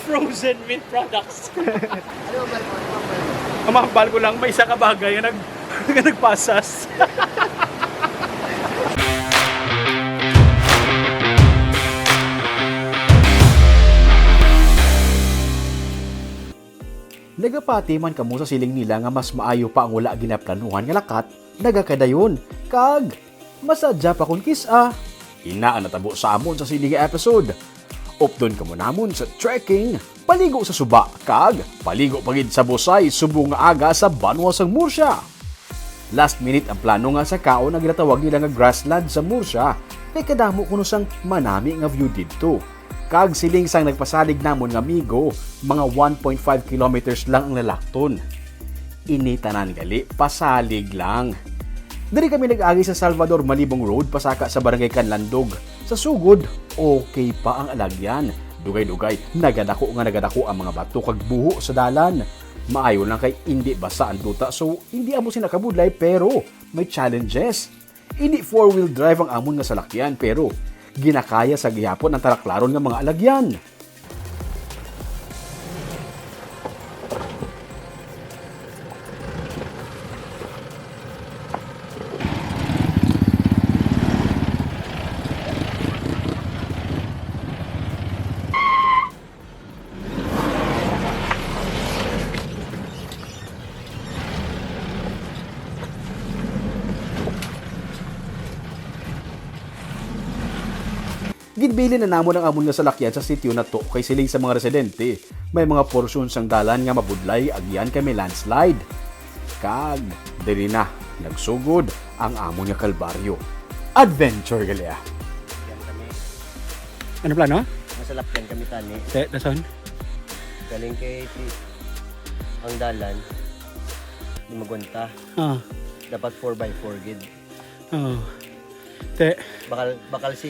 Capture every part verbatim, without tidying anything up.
Frozen meat products. Ano ang mahal mo? Ano ang mahal mo? Ang mahal ko lang, may isa ka bagay nga nag-, nga nagpasas. Nagapati man kamo sa siling nila nga mas maayo pa ang wala ginaplanuhan nga lakat, nagakadayon, kag masadya pa kon kis-a. Ina ang natabo sa amon sa sini nga episode. Updon kamo namon sa trekking, paligo sa suba, kag paligo pa gid sa busay subong nga aga sa banwa sang Murcia. Last minute ang plano nga sa kaon ang ginatawag nila nga grassland sa Murcia, kay kadamo kuno sang manami nga view didto. Kag siling sang nagpasalig namon nga amigo, mga one point five kilometers lang ang lalakton. Ini tanan gali, pasalig lang. Diri kami nag-agi sa Salvador Malibong Road, pasaka sa Barangay Canlandog. Sa sugod, okay pa ang alagyan. Dugay-dugay, nagadako nga nagadako ang mga bato kag buho sa dalan. Maayo lang kay indi basa ang duta, so indi amo sina kabudlay, pero may challenges. Indi four-wheel drive ang amon nga salakyan, pero ginakaya sa gihapon ang talaklaron nga mga alagyan. Ginbilin na namon ang amon nga salakyan sa sitio na to, kay siling sa mga residente, may mga porsyon sang dalan nga mabudlay, agyan kay may landslide. Kag diri na nagsugod ang amon nga kalbaryo. Adventure gali, ah. Yan kami. Ano plano? Masalakyan kami tani. Te, dason? Galing kay ti-, ang dalan, di magwanta. Ah. Dapat four by four gid. Oh. Te. Bakal, bakal si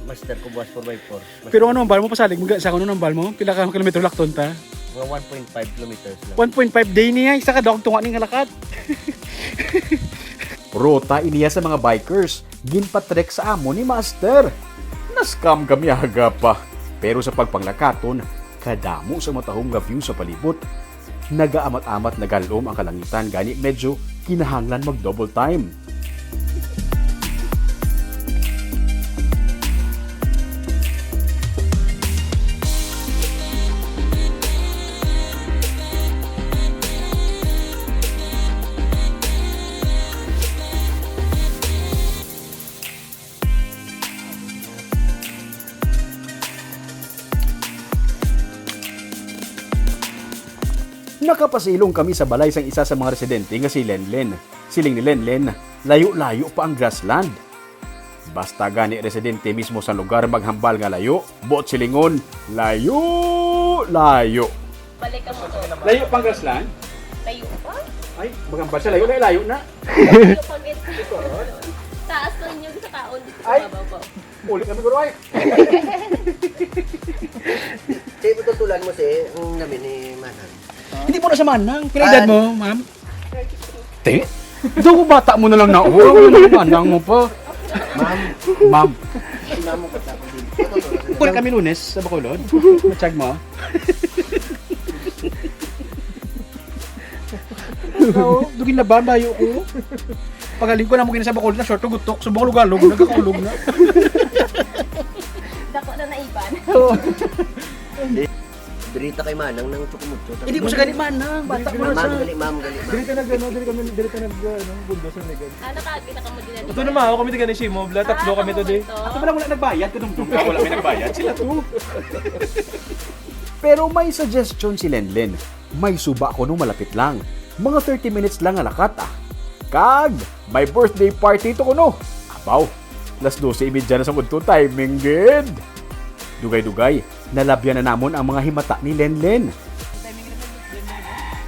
master ko buwas four by four. Mas Pero ano ang bal mo, pasalig mo, sa kuno ang bal mo? Pila ka kilometro lakton ta? Mga one point five kilometers lang. One point five day niya, isa ka daw ang tunga ning halakat. Ruta iniya sa mga bikers, ginpatrek sa amo ni Master. Na-scam kami aga pa. Pero sa pagpanglakaton, kadamo sa matahom nga view sa palibot. Nagaamat-amat, nagalom ang kalangitan, gani medyo kinahanglan mag-double time. Nakapasilong kami sa balay sang isa sa mga residente nga si Lenlen. Siling ni Lenlen, layo-layo pa ang grassland. Basta gani residente mismo sa lugar maghambal nga layo, buot silingon, layo, layo. Balik ka mo to. Layo pa ang grassland? Layo pa? Ay, maghambal siya, layo na, layo na. Layo pa gid. Taas ko ninyo sa kaon dito sa Ay. Babaw pa. Uli kami, guro, ay. Sa imo tutulan mo si, ang namin ni Manang. Hindi mo na siya manang. Pila edad Ah. mo, ma'am? Te? Daw bata mo na lang na. Oh, manang mo pa. Ma'am. Ma'am. Ma'am mo pa sa akin. Uli kami Lunes sa Bacolod. Matyag mo. Oo, dugin na ba? Bayo ko. Pagaling ko na mo kini sa Bacolod na short, gutok. Subong lugalog, nagkakulog na. Dako na naiban. Oo. Diri ta kay Manang nang Chukumutso. Hindi ko siya gani Manang, bata mo na Ma'am, siya. Gali, ma'am, gali, ma'am. Diri ka nag, ano, diri kami, diri ka nag, ano, bundo sa Ligan. Ah, nakaagi na ka mo din. Ito naman, ako kami taga ni Shimo, bla, tatlo Ah, kami to, di. Ako pala wala nagbayad, kadumdum ka, wala may nagbayad. Sila to. Pero may suggestion si Lenlen. May suba kuno malapit lang. Mga thirty minutes lang nga lakat, ah. Kag may birthday party to kuno. Abaw, las dose y media na sa udto, timing gid. Dugay-dugay, nalabyan na namon ang mga himata ni Lenlen.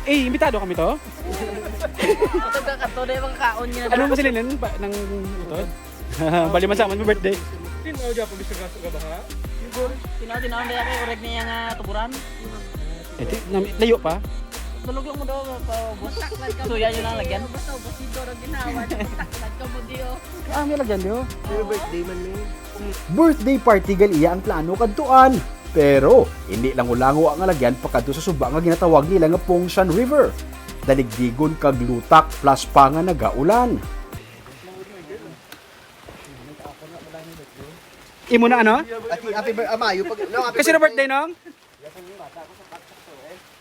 Eh, imbitado kami to? Ito ka, kato na yung mga kaon niya. Ano mo si Lenlen? Ba, nang utod? Bali man sa amin, birthday. Tinaw dyan, pag gusto ka sa kabaha. Tinaw, tinaw, hindi ako, urag niya nga tuburan. Eh, ti-, nam-, layo pa? Tulog lang mo daw, pa, bus. Magtaklad ka mo. So, yan yung lang lagyan. Basta ubos dito, ang ginawa niya, magtaklad ka mo, Dio. Ah, may lagyan, Dio? Pero Oo. Birthday man, eh. Birthday party gali iya ang plano kadtuan. Pero hindi lango-lango ang alagyan pakadto sa suba nga ginatawag nila nga Pongshan River. Daligdigon kag lutak plus pa nga nagaulan. Imo na, ano? Happy, happy bir-, ah, Mayo pag, no, happy Kasi na birthday, nong?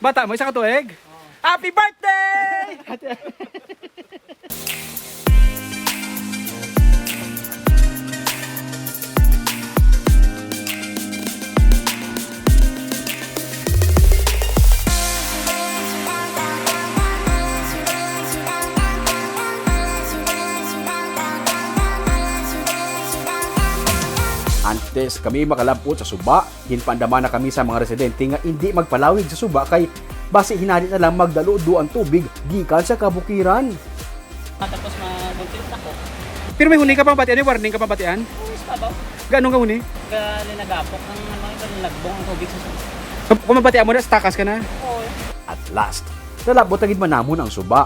Bata mo, isa ka tuig? Happy birthday! Antes kami makalabot sa suba, ginpaandama na kami sa mga residente nga indi magpalawig sa suba kay basi hinali na lang magdalo-do ang tubig gikan sa kabukiran. Tapos maguntit ako. Pero may huni ka pang batian, may warning ka pang batian? Always pa ba? Gaano nga huni? Ka linagapok ang ano, ka linagbong ang tubig sa suba. Kung mabatian mo na, takas ka na. Oo. At last, nalabot na gid man namon ang suba.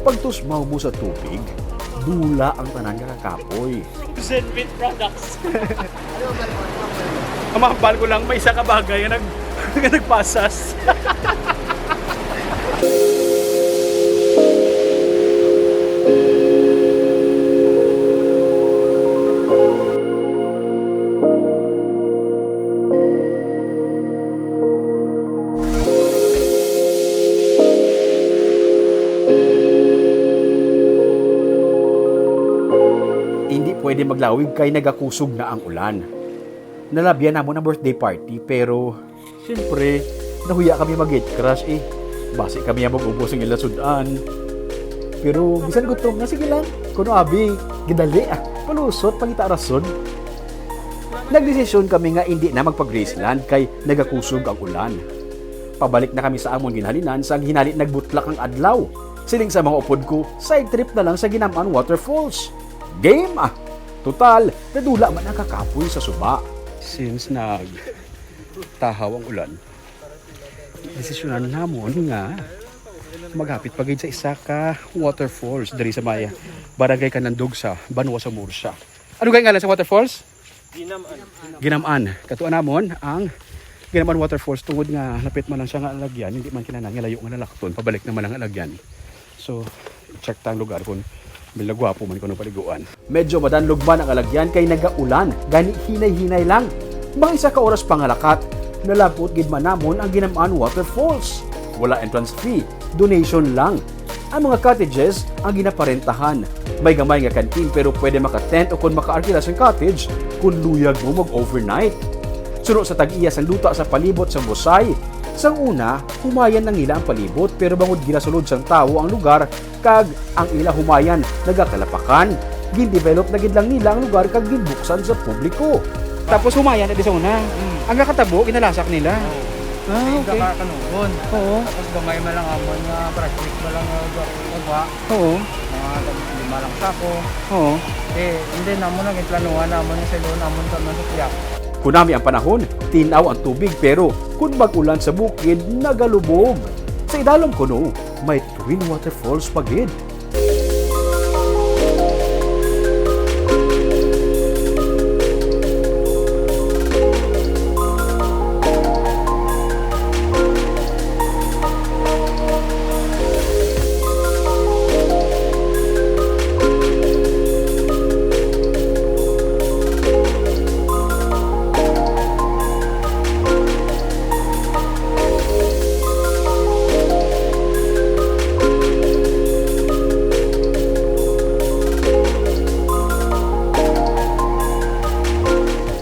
Pagtusmaw mo sa tubig, dula ang tanan nga kakapoy. Zenfit products. Ang mahambal ko lang, may isa ka bagay nga nag-, nga nagpasas. Hindi pwede maglawig kay nagakusog na ang ulan. Nalabyan namon ang birthday party, pero siyempre, nahuya kami mag-gate crash eh. Basi kami ang mag-ubos ang ila sud-an. Pero bisan gutom na, sige lang. Kuno abi, gidali ah. Palusot, pangita rason. Nagdesisyon kami nga indi na magpa-Graceland kay nagakusog ang ulan. Pabalik na kami sa amon ginhalinan sang hinali nagbutlak ang adlaw. Siling sa mga upod ko, side trip na lang sa Ginam-an Waterfalls. Game! Ah! Total, nadula man ang kakapoy sa suba. Since nagtahaw ang ulan, desisyonan namon nga maghapit pa gid sa isa ka waterfalls diri sa may Barangay Canandog sa Banwa sa Murcia. Ano gay ngalan sa waterfalls? Ginam-an. Ginam-an. Katuan namon ang Ginam-an Waterfalls tungod nga lapit man lang siya nga alagyan, hindi man kinahanglan nga layo nga lalakton, pabalik naman ang alagyan. So, check ta ang lugar kung milagwapo man kuno paliguan. Medyo madanlog man ang alagyan kay nagaulan, gani hinay-hinay lang. Mga isa ka oras pangalakat, nalabot gid man namon ang Ginam-an Waterfalls. Wala entrance fee, donation lang. Ang mga cottages ang ginaparentahan. May gamay nga canteen pero pwede maka-tent o kon maka-arkila sang cottage kung luyag mo mag-overnight. Suno sa tag-iya sang duta sa palibot sang Busay, sang una, humayan lang nila ang palibot pero bangod ginasulod sang tawo ang lugar kag ang ila humayan nagakalapakan, gin-develop na gid lang nila ang lugar kag ginbuksan sa publiko. Tapos humayan na di sa una. Mm. Ang nakatabo, ginalasak nila. Oo. Ah, okay. Sa kanugon. Oo. Tapos gamay man lang amon nga project man lang nga gwa-, gwa-, Oo. mga tag-, lima lang sako. Oo. Eh, hindi namon na ginplanuhan namon nga sa ilon namon ka man sa tiyak. Kunami ang panahon, tinaw ang tubig, pero kun mag-ulan sa bukid, nagalubog. Sa idalom kuno, may twin waterfalls pa gid.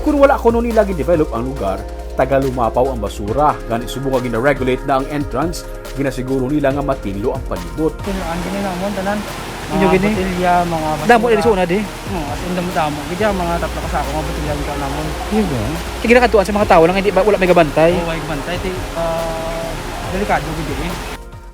Kun wala kuno nila gin-develop ang lugar, tagalumapaw ang basura, gani subong nga gina-regulate na ang entrance, ginasiguro nila nga matinlo ang palibot. Tinuan gini namon tanan. Inyo Mga gini? botelya, mga Damo basura. Arizona di. Hmm, as in, damo-damo. Gid yan, mga tatlo ka sako nga botelya ang namo. Yun ba? Kaya ginakatuan sa mga tao lang, hindi ba, wala may gabantay. Oo, ay bantay. Ti, ah, delikado gid eh.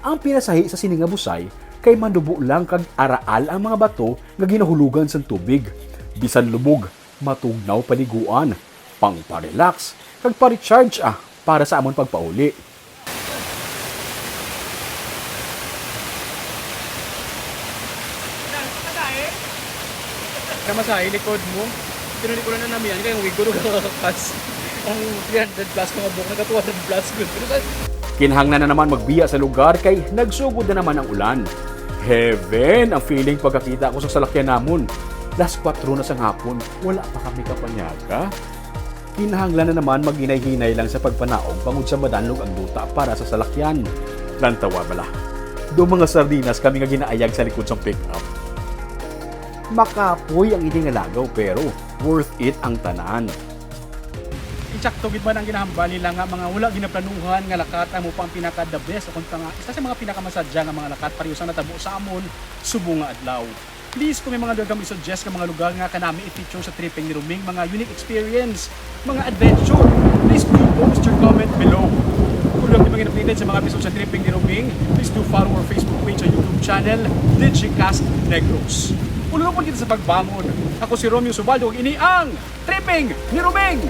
Ang pinasahi sa sini nga busay kay manubo lang kag araal ang mga bato nga ginahulugan sang tubig. Bisan lubog, matugnaw paliguan, pang pa-relax, kag pa-recharge ah, para sa amon pagpauli. Namasahe likod mo. Pero di ko na namiyan kay ang wig ko nagkakakas. Ang three hundred plus mga buhok, nagka two hundred plus ko. Pero sa Kinahanglan na naman magbiya sa lugar kay nagsugod na naman ang ulan. Heaven ang feeling pagkakita ko sa salakyan namon. Las kwatro na sang hapon, wala pa kami kapanyaga. Kinahanglan na naman maghinay-hinay lang sa pagpanaog bangod sa madanlog ang duta para sa salakyan. Lantawa bala. Do mga sardinas kami nga ginaayag sa likod sang pick-up. Makapoy ang ini nga lagaw pero worth it ang tanan. Insakto gid man ang ginahambal nila nga mga wala ginaplanuhan nga lakat amo pa ang pinaka the best o kung pa nga isa sa mga pinakamasadya nga mga lakat pareho sa natabo sa amon subong nga adlaw. Please, kung may mga lugar mo i-suggest nga mga lugar nga kanami i-feature sa tripping ni Roming, mga unique experience, mga adventure, please do post your comment below. Kung lugar di man updated sa mga episode sa tripping ni Roming, please do follow our Facebook page and YouTube channel, Digicast Negros. Ululupon kita sa pagbangon. Ako si Romeo Subaldo, ug ini ang Tripping ni Roming!